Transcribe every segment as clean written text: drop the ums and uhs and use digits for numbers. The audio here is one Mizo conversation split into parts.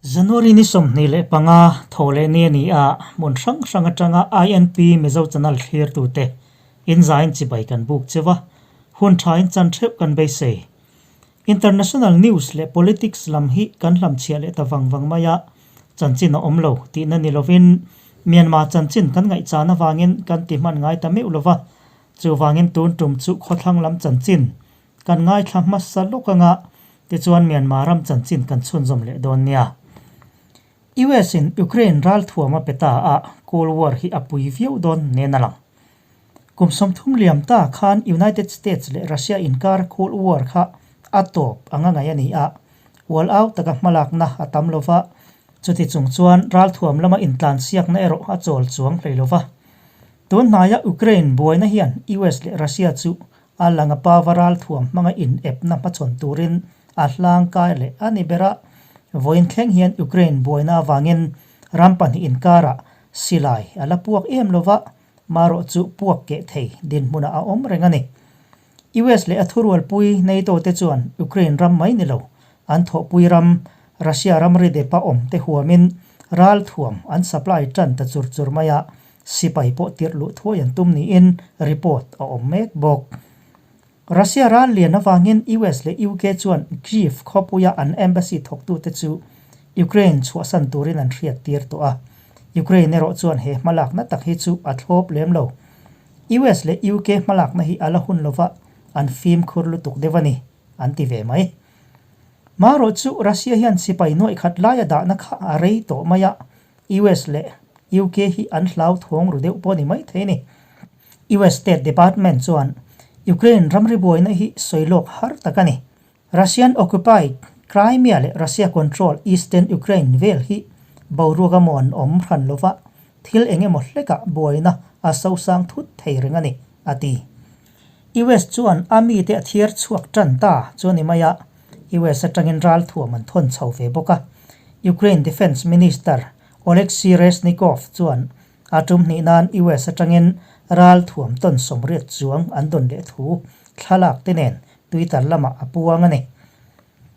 January ni 25 thaw leh ni a ni a, hmun hrang hrang atanga INP Mizo Channel thlirtute inzain chibai kan buk cheu a, hun thain chan theuh kan beisei. International news leh politics lam hi kan hlamchhiah leh ta vang vang mai a, chanchin a awm lo tihna ni lovin Myanmar chanchin kan ngaihchan avangin kan ti hman ngai ta meuh lova, chuvangin tun tum chu khawthlang lam chanchin kan ngaithla hmasa lawk anga tichuan Myanmar ram chanchin kan chhunzawm leh dawn nia. US in Ukraine ralthuam a pe ta a, Cold War hi a pui viau dawn nen a lang. Kum 30 liam ta khan United States leh Russia inkar Cold War kha a tawp anga ngaih a ni a, ual au taka hmalakna a tam lo va, chuti chung chuan ralthuam lama intlansiakna erawh a chawl chuang hlei lo va. Tun hnaia Ukraine buaina hian US leh Russia chu a langa pava ralthuam hmanga inepna hmachhawn turin a hlangkai leh a ni ber a, vawiin thleng hian Ukraine buaina avangin ram pahnih inkarah silai a la puak em lo va, marawh chu puak keh thei dinhmunah a awm reng a ni. US leh a thurualpui NATO te chuan Ukraine ram mai ni lo, an thawhpui ram Russia ramri depa awm te huamin ralthuam an supply tan ta chur chur mai a, sipai pawh tirh luh thuai an tum niin report a awm mek bawk. Russia ral lian avangin US leh UK chuan Kyiv khawpuia an embassy thawktute chu Ukraine chhuahsan turin an hriat tir tawh a. Ukraine erawh chuan he hmalakna tak hi chu a thlawp lem lo. US leh UK hmalakna hi a la hun lova an fimkhur lutuk deuh a ni, an ti ve mai. Marawh chu Russia hian sipai nuaih khat laia dahna kha a rei tawh mai a, US leh UK hi an hlau thawng ru deuh pawh a ni mai thei a ni. US State Department chuan Ukraine ramri buaina hi sawi lawk har tak a ni. Russian occupied Crimea leh Russia control eastern Ukraine vel hi boruak a maw an awm hran lova, thil eng emaw hlekah buaina a sosang thut thei reng a ni, a ti. US chuan a mite a thiar chhuak tan ta chu a ni mai a, US atangin ralthuam an thawn chho ve bawk a. Ukraine Defence Minister Oleksiy Reznikov chuan a tum hnih nan US atangin ralthuam tawn 80 chuang an dawn leh thu thlalak te nen Twitter lamah a puang a ni.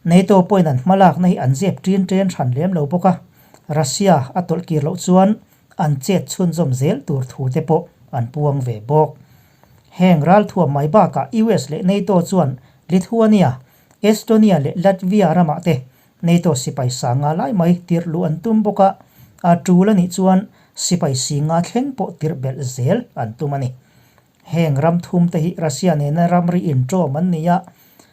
NATO pawhin an hmalakna hi an zep ṭin ṭen hran lem lo bawk a, Russia a tawlh kir loh chuan an chet chhunzawm zel tur thu te pawh an puang ve bawk. Heng ralthuam mai bakah US leh NATO chuan Lithuania, Estonia leh Latvia ramah te NATO sipai sanga lai mai tirh luh an tum bawk a, a tul a nih chuan sipai singa thleng pawh tirh belh zel an tum a ni. Heng ram thum te hi Russia nena ramri inṭawm an ni a,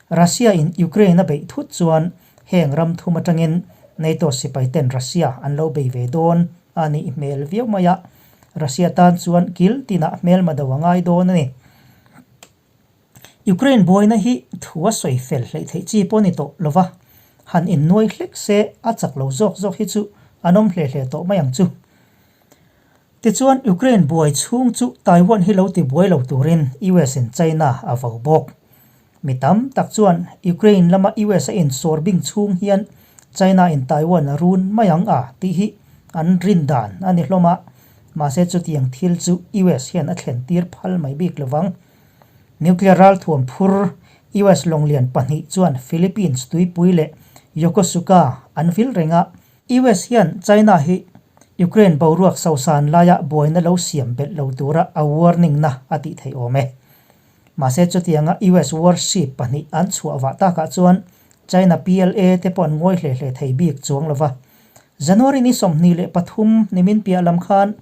Russia in Ukraine a beih thut chuan heng ram thum atangin NATO sipai ten Russia an lo bei ve dawn a nih hmel viau mai a, Russia tan chuan kil tinah hmelma do a ngai dawn a ni. Ukraine buaina hi thu a sawi fel hleih theih chi pawh a ni tawh lova, han innuai hlek se a chak lo zawk zawk hi chu an awm hle hle tawh mai ang chu. Tichuan Ukraine buai chhung chu Taiwan hi lo ti buai lo turin US in China a vo bawk. Mi tam tak chuan Ukraine lama US a insawr bing chhung hian China in Taiwan a run mai ang a tih hi an rin dan a ni hlawm a, mahse chutiang thil chu US hian a thlen tir phal mai bik lovang. Nuclear ralthuam phur US lawnglian pahnih chuan Philippines tuipui leh Yokosuka an vil reng a, US hian China hi Ukraine boruak sosan laia buaina lo siam belh lo tura a warning na a tih theih awm e. Mahse chutianga US warship pahnih an chhuah vah takah chuan China PLA te pawh an ngawi hle hle thei bik chuang lova. January ni 23 nimin piah lam khan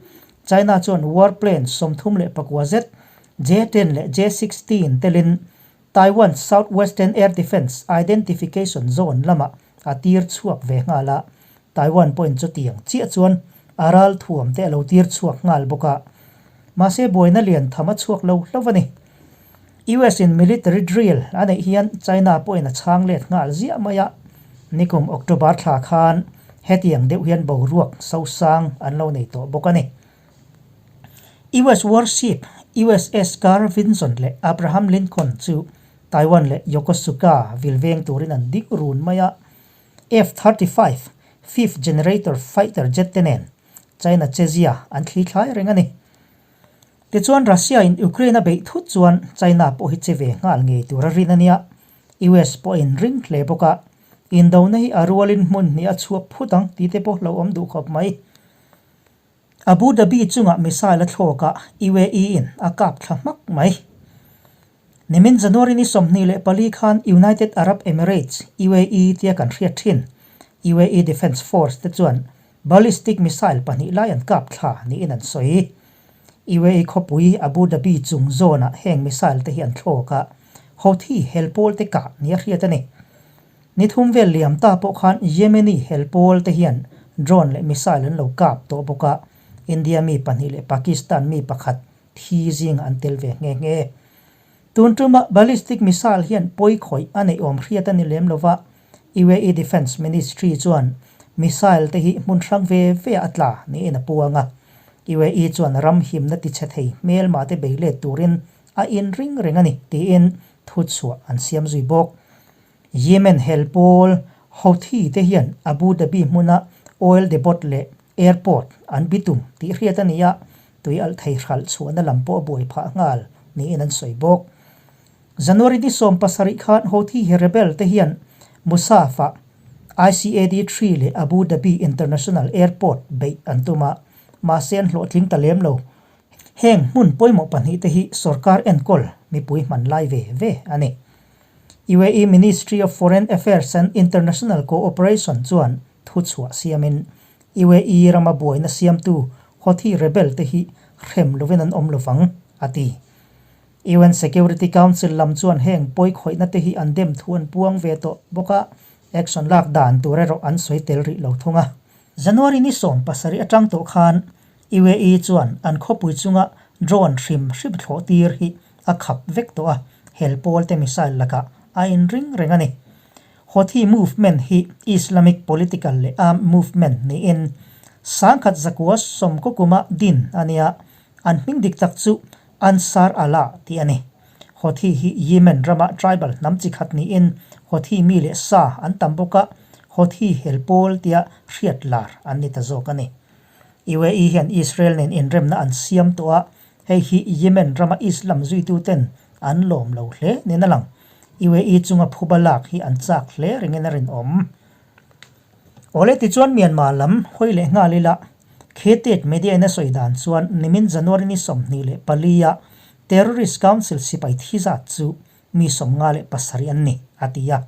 China chuan warplane 39 zet J-10 leh J-16 telin Taiwan Southwestern Air Defense Identification Zone lamah a tir chhuak ve nghal a, Taiwan pawhin chutiang chiah chuan a ral thuam te a lo tir chhuak nghal bawk a. Mahse buaina lian tham a chhuak lo hlauh a ni. US in military drill a neih hian China pawhin a chhang let nghal ziah mai a, nikum October thla khan hetiang deuh hian boruak sosang an lo nei tawh bawk a ni. US warship USS Carl Vinson leh Abraham Lincoln chu Taiwan leh Yokosuka vil veng turin an dik run mai a, F-35 fifth generator fighter jet te nen China chezia an thli thlai reng a ni. Tichuan Russia in Ukraine a beih thut chuan China pawh hi che ve nghal ngei tur a rin a nia, US pawhin ring hle bawk a. Indona hi a rualin hmun hnih a chhuak phut ang tih te pawh hlauhawm duh khawp mai. Abu Dhabi chungah missile a thlawk a, UAE in a kap thla hmak mai. Nimin January ni 24 khan United Arab Emirates, UAE, tia kan hriat thin, UAE Defence Force te chuan ballistic missile pahnih lai an kap thla niin an sawi. UAE khawpui Abu Dhabi chung zawnah heng missile te hi an thlawk a, Houthi hel pawl te kah nia hriat a ni. Ni thum vel liam ta pawh khan Yemeni hel pawl te hian drone leh missile an lo kap tawh bawk a, India mi pahnih leh Pakistan mi pakhat thi zingah an tel ve nghe nghe. Tun tuma ballistic missile hian pawi khawih a neih awm hriat a ni lem lova, UAE Defence Ministry chuan missile te hi hmun hrang ve ve a tla niin a puang a. UAE chuan ram himna tichhe thei hmelma te bei let turin a inring reng a ni tiin thuchhuah an siam zui bawk. Yemen hel pawl Houthi te hian Abu Dhabi hmuna oil depot leh airport an bitum tih hriat a ni a, tui alh thei hralh chhuahna lam pawh a buai phah nghal niin an sawi bawk. January ni 17 khan Houthi hi rebel te hian Mussaf-ah ICAD three leh Abu Dhabi International Airport beih an tum a, mahse an hlawhtling ta lem lo. Heng hmun pawimawh pahnih te hi sorkar enkawl mipui hman lai ve ve a ni. UAE Ministry of Foreign Affairs and International Cooperation chuan thuchhuah siamin UAE rama buaina siamtu Houthi rebel te hi hrem lovin an awm lovang, a ti. UN Security Council lam chuan heng pawi khawihna te hi an dem thu an puang ve tawh bawk a, action lak dan tur erawh an sawi tel rih lo thung a. January ni 17 atang tawh khan UAE chuan an khawpui chunga drone hrim hrim thlawh tir hi a khap vek tawh a, hel pawl te missile lakah a inring reng a ni. Houthi movement hi Islamic political leh armed movement niin sangkhat zakua sawmkaw kuma din a nia, an hming dik tak chu Ansar Allah tih a ni. Houthi hi Yemen rama tribal hnam chi khat niin Houthi mi leh sa an tam bawk a, Houthi hel pawl tia hriat lar an ni ta zawk a ni. UAE hian Israel nen inremna an siam tawh a, hei hi Yemen rama Islam zuituten an lawm lo hle niin a lang. UAE chunga phuba lak hi an chak hle rengin a rinawm. Awle tichuan Myanmar lam hawi leh nghal ila, Khetet media in a sawi dan chuan nimin January ni 24 a Terrorist Council sipai thi zat chu mi 57 an ni, a ti a.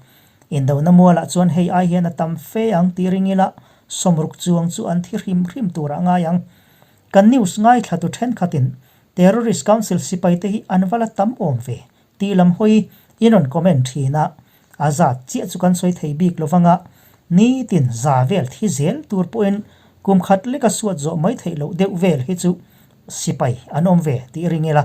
Indona mualah chuan hei ai hian a tam fe ang tih ring ila, 60 chuang chu an thi hrim hrim turah ngai ang. Kan news ngaithlatu thenkhatin Terrorist Council sipaite hi an va la tam awm ve tih lam hawi in rawn comment thin a, a zat chiah chu kan sawi thei bik lo vang a, nitin za vel thi zel tur pawhin kum khat leka suat zawh mai theih loh deuh vel hi chu Sipai an awm ve tih ring ila,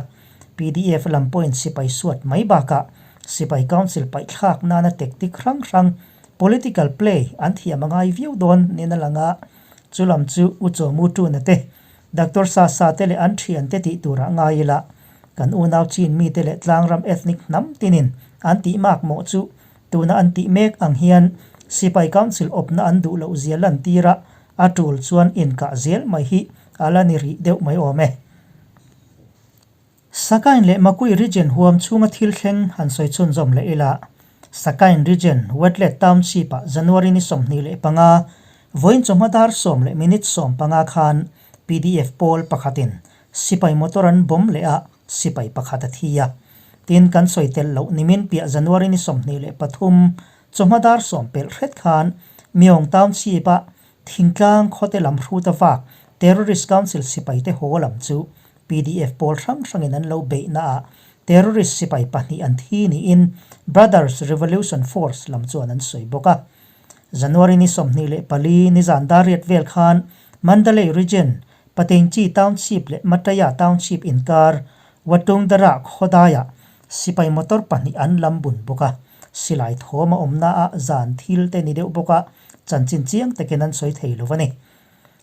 pdf lam pawhin sipai suat mai bakah Sipai Council paihthlak nana tactic hrang hrang, political play, an thiam a ngai viau dawn niin a lang a, chu lam chu U Chaw Mu Tuna te, Doctor Sa Sa te leh an thiante tih turah ngai ila, kan unau Chin mite leh tlangram ethnic hnam tinin an tih mak mawh chu tuna an tih mek ang hian Sipai Council awpna an duh loh zia lantir a, A tul chuan inkah zel mai hi a la ni rih deuh mai awm e. Sakain leh Makui Region huam chhunga thil thleng han sawi chhunzawm leh ila, Sakain Region, Wetlet Township-ah January ni 25, vawiin chawhma dar sawm leh minute 15 khan pdf pawl pakhatin sipai motor an bomb leh a, sipai pakhat a thi a. Tin, kan sawi tel loh nimin piah January ni 23, Chawhma dar sawm pelh hret khan Myong Township-a thingtlang khawte lam hruta vak Terrorist Council sipaite haw lam chu pdf pawl hrang hrangin an lo beihnaah terrorist sipai pahnih an thi niin Brothers Revolution Force lam chuan an sawi bawk a. January ni 24 nizan dar riat vel khan Mandalay Region, Patengchi Township leh Mataya Township inkar Watungdara khawdaiah Sipai motor pahnih an lam bun bawk a, silai thawm a awmna ah zan thil te ni deuh bawk a, chanchin chiang takin an sawi thei lo a ni.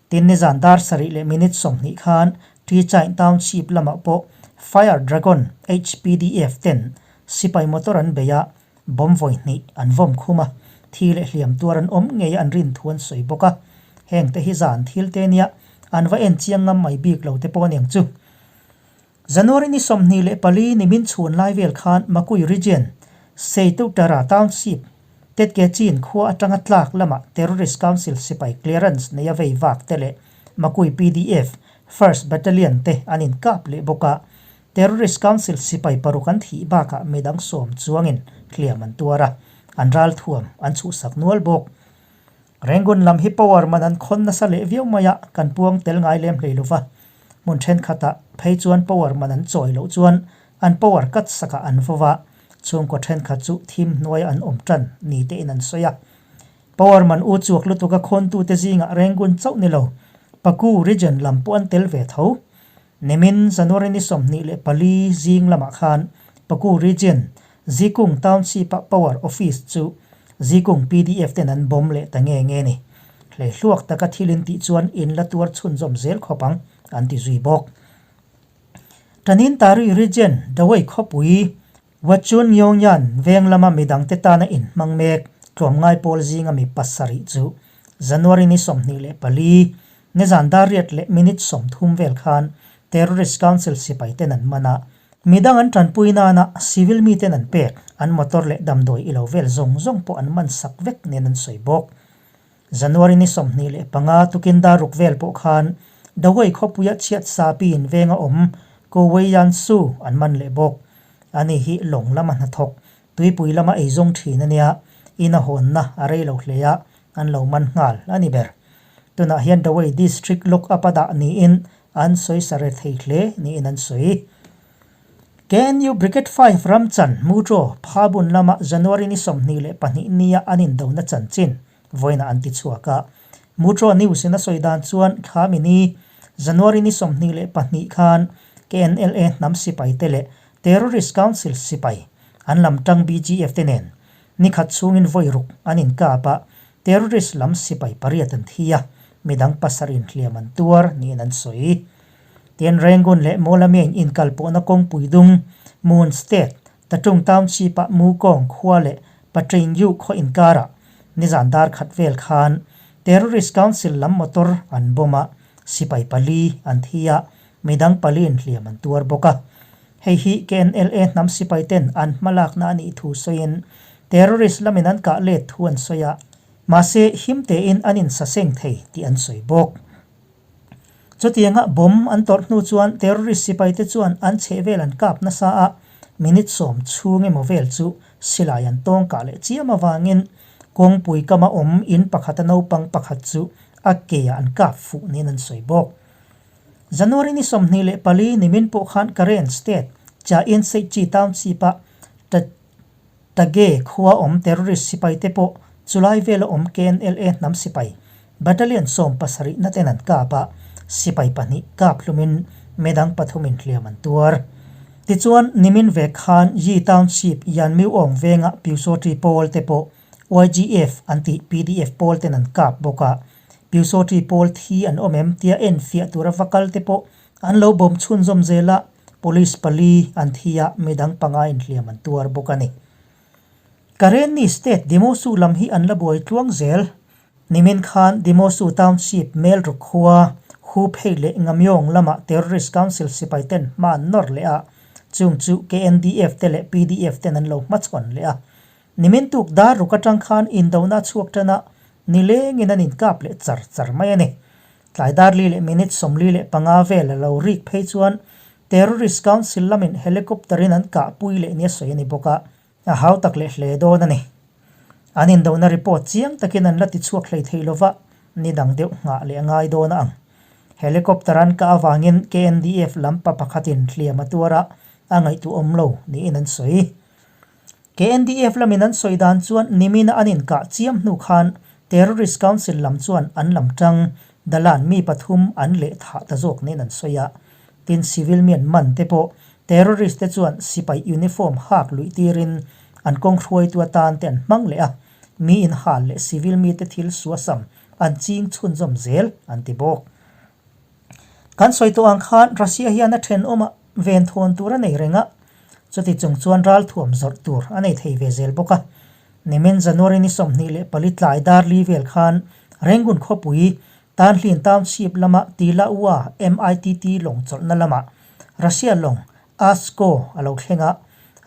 Tin nizan dar sarih leh minute 20 khan Ṭichain Township lamah pawh Fire Dragon HPDF ten sipai motor an bei a, bomb vawi hnih an vawm khum a, thi leh hliam tuar an awm ngei a an rin thu an sawi bawk a, heng te hi zan thil te nia an va en chiang ngam mai bik lo te pawh aniang chu. January ni 24 nimin chhun lai vel khan Makui Region, Seitutara Township, Tetke Chin khua atanga tlak lamah Terrorist Council sipai clearance neia vei vak te leh Makui pdf First Battalion te an inkap leh bawk a, Terrorist Council sipai paruk an thih bakah midang sawm chuangin hliam an tuar a, an ralthuam an chhuhsak nual bawk. Rangoon lam hi power man an khawn nasa leh viau mai a, kan puang tel ngai lem hlei lova. Hmun thenkhatah phei chuan power man an chawi loh chuan an power cut sakah an vo va, chhungkaw thenkhat chu thim hnuaia an awm tan ni tein an sawi a. Power man u chuak lutuka khawntute zingah Rangoon chauh ni lo, Paku region lam pawh an tel ve tho. Nimin January ni 24 zing lamah khan Paku Region, Zikung Township-a Power Office chu Zikung pdf ten an bomb leh ta nge nge ni. Hleihluak taka thil in tih chuan in la tuar chhunzawm zel khawp ang, an ti zui bawk. Tanin Tarui Region, Dawei khawpui, Wachun Yongyan veng lama midangte tana inhmang mek tlawmngai pawl zinga mi pasarih chu January ni 24, nizan dar riat leh minute 30 vel khan Terrorist Council sipai ten an man a, midang an tanpui nana civil miten an pek, an motor leh damdawi ilo vel zawng zawng pawh an man sak vek nen an sawi bawk. January ni 25 tukin dar ruk vel pawh khan Dawei khawpuia chhiat sapiin venga awm Ko Wei Yan Su an man leh bawk. Ani hi lawng lama hnathawk, tuipui lama eizawng thin a nia, in a hawnna a rei lo hle a, an lo man nghal a ni ber. Tunah hian Dawei District Lock Up a dah niin an sawi sa re thei hle niin an sawi. KNU Brigade 5 Ramchan Mutraw Phabun lama January ni 22 nia an indona chanchin vawiinah an ti chhuak a. Mutraw News in a sawi dan chuan khami ni January ni 22 khan KNLA hnam sipai te leh Terrorist Council sipai an lam tang BGF te nen nikhat chhungin vawi ruk an inkap a, Terrorist lam sipai pariat an thi a, midang pasarih in hliam an tuar niin an sawi. Tin, Rangoon leh Mawlamyine inkalpawhna kawngpui dung, Moon State, Tatung Township-ah Mukong khua leh Patraingyu khaw inkarah nizan dar khat vel khan Terrorist Council lam motor an bomb a, sipai pali an thi a, midang paliin hliam an tuar bawk a. Hei hi KNLA hnam sipai ten an hmalakna a nih thu sawiin terrorist lamin an kah let thu an sawi a, mahse him tein an insaseng thei tih an sawi bawk. Chutianga bomb an tawrh hnu chuan terrorist sipaite chuan an chhehvel an kap nasa a, minute sawm chhung emaw vel chu silai an tawng kah leh chiam avangin kawngpui kama awm in pakhata naupang pakhat chu a ke ah an kap fuh niin an sawi bawk. January ni 24 nimin pawh khan Karen State, Chain Seihchi Township-a Tage khua awm terrorist sipai te pawh chulai vela awm KNLA hnam sipai battalion 70 na ten an kap a, sipai pahnih kap hlumin medang pathumin hliam an tuar. Tichuan, nimin vek khan Yi Township Yanmiuawng venga Pyusawṭi pawl te pawh YGF an tih pdf pawl ten an kap bawk a, Pyusawṭi pawl thi an awm em tia enfiah tura va kal te pawh An lo bawm chhunzawm zel a, police pali an thi a, midang panga inhliam an tuar bawk a ni. Karenni State Demosu lam hi an la buai tluang zel. Nimin khan Demosu Township Melruk khua Huphei leh Ngamyong lamah Terrorist Council sipai ten hma an nawr leh a, chung chu KNDF te leh pdf ten an lo hmachhawn leh a. Nimin tuk dar ruk atang khan indona a chhuak tan a, nilengin an inkap leh char char mai a ni. Tlai dar li leh minute 45 vel a lo rik phei chuan Terrorist Council lamin helicopter in an kah pui leh nia sawi a ni bawk a, a hau tak leh hle dawn a ni. An indona report chiang takin an la ti chhuak hlei thei lova, ni dang deuh nghah leh a ngai dawn a ang. Helicopter an kah avangin KNDF lam pa pakhatin hliam a tuar a, a ngaihtuahawm lo niin an sawi. KNDF lamin an sawi dan chuan nimina an inkah chiam hnu khan Terrorist Council lam chuan an lam tang Dalan mi pathum an leh thah ta zawk nen an sawi a. Tin, civil mi an man te pawh terrorist te chuan sipai uniform hak luih tirin an kawng hruaitu atan te an hmang leh a, mi inhal leh civil mite thil suasam an ching chhunzawm zel an ti bawk. Kan sawi tawh ang khan Russia hian a thenawmah ven thawn tur a nei reng a, chuti chung chuan ralthuam zawrh tur a nei thei ve zel bawk a. Nimin January ni 24 tlai dar li vel khan Rangoon khawpui Tanhlin Township lama Tilaua MITT lawng chawlhna lamah Russia lawng ASCO a lo thleng a,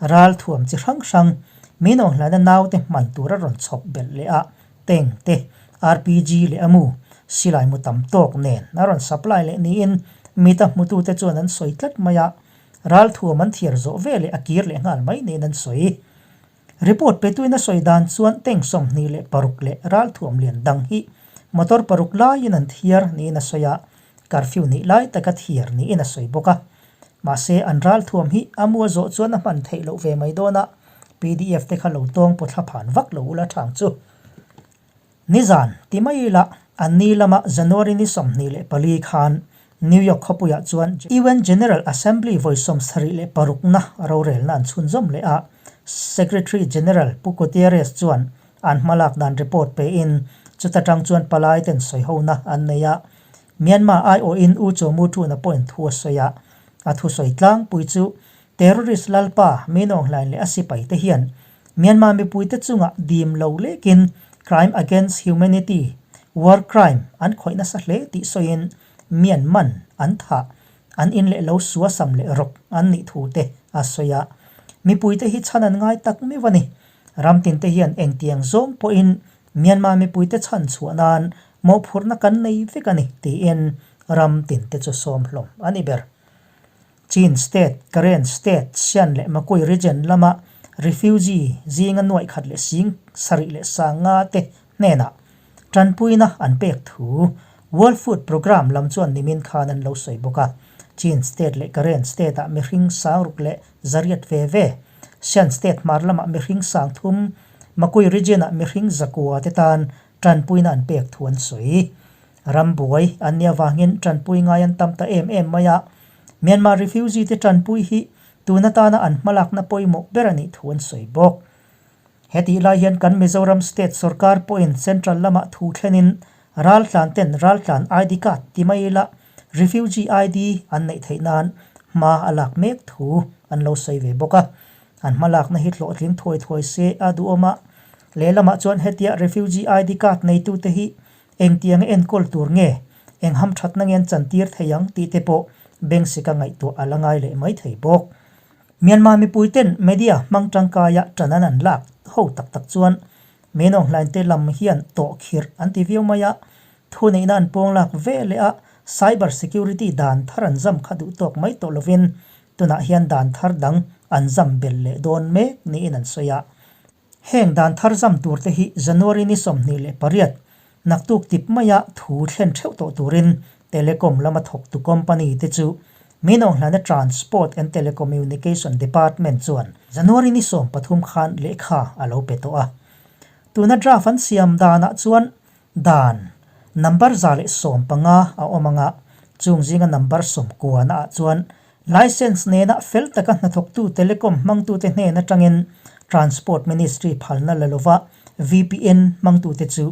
ralthuam chi hrang hrang Min Aung Hlaina naute hman tur a rawn chhawp belh leh a, tank te, RPG leh a mu, silai mu tam tawk nen a rawn supply leh niin mita hmutute chuan an sawi tlat mai a, ralthuam an thiar zawh veleh a kir leh nghal mai niin an sawi. Report petuin a sawi dan chuan tank 26 leh ralthuam lian dang hi motor paruk laiin an thiar niin a sawi a, curfew nih lai taka thiar niin a sawi bawk a. Mahse, an ralthuam hi a mua zawh chuan a hman theih loh ve mai dawn a, pdf te kha lo tawng pawh thla phan vak lo ula thang chu. Nizan, ti mai ila, an ni lama January ni 24 khan New York khawpuiah chuan UN General Assembly vawi 76 na rorelna an chhunzawm leh a, Secretary General Pu Guterres chuan an hmalak dan report pein chuta tang chuan palai ten sawihona an nei a. Myanmar aiawhin U Chaw Mu Tun a pawhin thu a sawi a, a thusawi tlangpui chu Terrorist lalpa Min Aung Hlaing leh a sipai te hian Myanmar mipuite chungah dim lo lekin crime against humanity, war crime, an khawih nasa hle tih sawiin Myanman an thah, an in leh lo suasam leh rawk an nih thu te a sawi a. Mipuite hi chhan an ngai tak meuh a ni. Ram tinte hian engtiang zawng pawhin Myanmar mipuite chhan chhuah nan mawhphurhna kan nei vek a ni tiin ram tinte chu sawm hlawm a ni ber. Chin State, Karen State, Shan leh Makui Region lama refugee zinga nuaih khat leh sing sarih leh sang nga te hnenah tanpuina an pek thu World Food Programme lam chuan nimin khan an lo sawi bawk a. Chin State leh Karen State-ah mihring sangruk leh zariat ve ve, Shan State hmar lamah mihring sang thum, Makui Region-ah mihring zakua te tan tanpuina an pek thu an sawi. Ram buai an nih avangin tanpui ngai an tam ta em em mai a, Myanmar refugee te tanpui hi tun atana an hmalakna pawimawh ber a nih thu an sawi bawk. Hetih lai hian kan Mizoram state sorkar pawhin central lamah thu thlenin raltlan ten raltlan ID card ti mai ila refugee ID an neih theih nan hma a lak mek thu an lo sawi ve bawk a. An hmalakna hi hlawhtling thuai thuai se a duhawm a, lehlamah chuan hetia refugee ID card neitute hi Engtiang a enkawl tur nge, eng hamthatna nge an chantir thei ang tih te pawh Bengsika ngaihtuah a la ngai leh mai thei bawk. Myanmar mipuiten media hmang tangkaia tan an an lak ho tak tak chuan Menawng hlainte lam hian tawh khirh an ti viau mai a, thuneihna an pawng lak ve leh a cyber security dan thar an zam kha duh tawk mai tawh lovin tunah hian dan thar dang an zam belh leh dawn mek niin an sawi a. Heng dan thar zam tur te hi January ni 28, naktuk tip maia thu thlen theuh tawh turin Telecom lama thawktu company te chu Min Aung Hlaina Transport and Telecommunication Department chuan January ni 13 khan lehkha a lo pe tawh a. Tuna draft an siam danah chuan dan number 115 a awm ang a, chung zinga number 90 ah chuan Licence nena fel taka hnathawktu telecom hmangtute hnen atangin Transport Ministry phalna la lova VPN hmangtute chu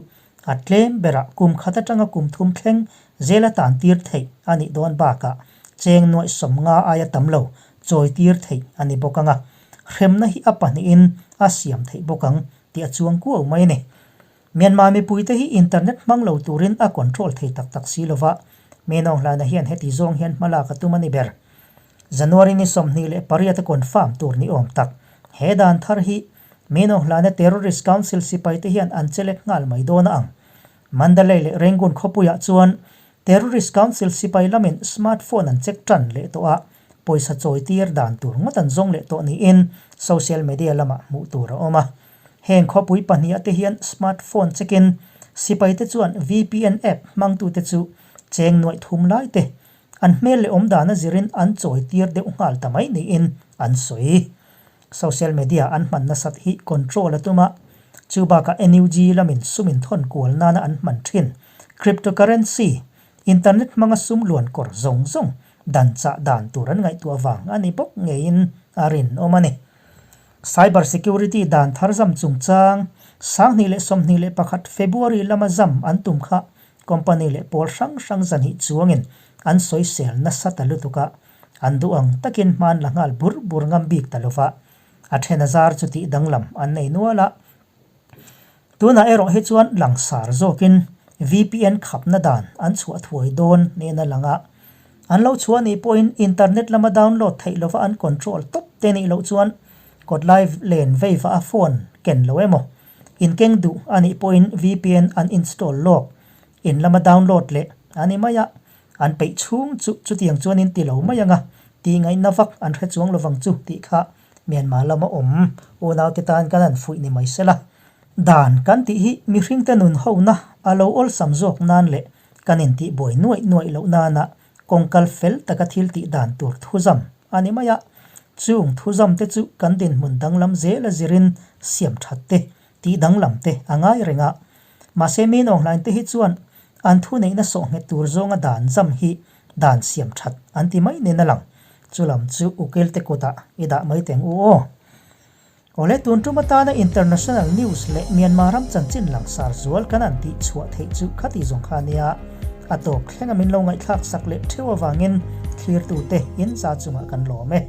a tlem berah kum khat atanga kum thum thleng zela tantir theih a nih dawn bakah cheng nuaih 50 aia tam lo chawitir theih a ni bawk ang a, hremna hi a pahnihin a siam theih bawk ang tih a chuang kuau mai a ni. Myanmar mipuite hi internet hmang lo turin a control thei tak tak si lova, Min Aung Hlaina hian heti zawng hian hmalak a tum a ni ber. January ni 28 a confirm tur ni awm tak. He dan thar hi Min Aung Hlaina Terrorist Council sipaite hian an chelek nghal mai dawn a ang. Mandalay leh Rangoon khawpuiah chuan Terrorist Council sipai lamin smartphone an check tan leh tawh a, pawisa chawitir dan tur ngawt an zawng leh tawh niin social media lamah hmuh tur a awm a. Heng khawpui pahniha te hian smartphone checkin sipaite chuan VPN app hmangtute chu cheng nuaih thum lai te an hmel leh awm dana zirin an chawitir deuh nghal ta mai niin an sawi. Social media an hman nasat hi control a tum a, chu bakah NUG lamin sum inthawn kual nana an hman thin cryptocurrency, internet hmanga sum luan kawr zawng zawng dan chah dan tur an ngaihtuah vang a ni bawk ngeiin a rinawm a ni. Cyber security dan thar zam chungchang 2021 February lama zam an tum kha company leh pawl hrang hrang zahnih chuangin an sawisel nasa ta lutuk a, an duh ang takin hman la nghal bur bur ngam bik ta lova, a then a zar chu tih danglam an nei nual a. Tunah erawh hi chuan langsar zawkin VPN khapna dan an chhuah thuai dawn niin a lang a. An lo chhuah nih pawhin internet lama download theih lova an control tawp te nih loh chuan Kawtlai len vei va a phone ken lo emaw? Inkeng duh a nih pawhin VPN an install lawk, in lama download leh a ni mai a, an peih chhung chu chutiang chuan in ti lo mai ang a, tih ngaihna vak an hre chuang lovang chu tih kha Myanmar lama awm unaute tan kan han fuih ni mai sela. Dan kan tih hi mihringte nun hona a lo awlsam zawk nan leh kan intih buai nuaih nuaih loh nana kawngkal fel taka thil tih dan tur thuzam a ni mai a. Chung thuzam te chu kan dinhmun danglam zela zirin siam that te, tih danglam te a ngai reng a. Mahse mi nawnghlain te hi chuan an thuneihna sawhnghet tur zawnga dan zam hi dan siam that an ti mai nen a lang. Chulam chu ukil te kutah i dah mai teng u aw. Awle tun tum atana international news leh Myanmar ram chanchin langsar zual kan han tih chhuah theih chu khati zawng kha nia. A tawp thlenga min lo ngaihthlak sak leh theuh avangin thlirtute in za chungah kan lawm e.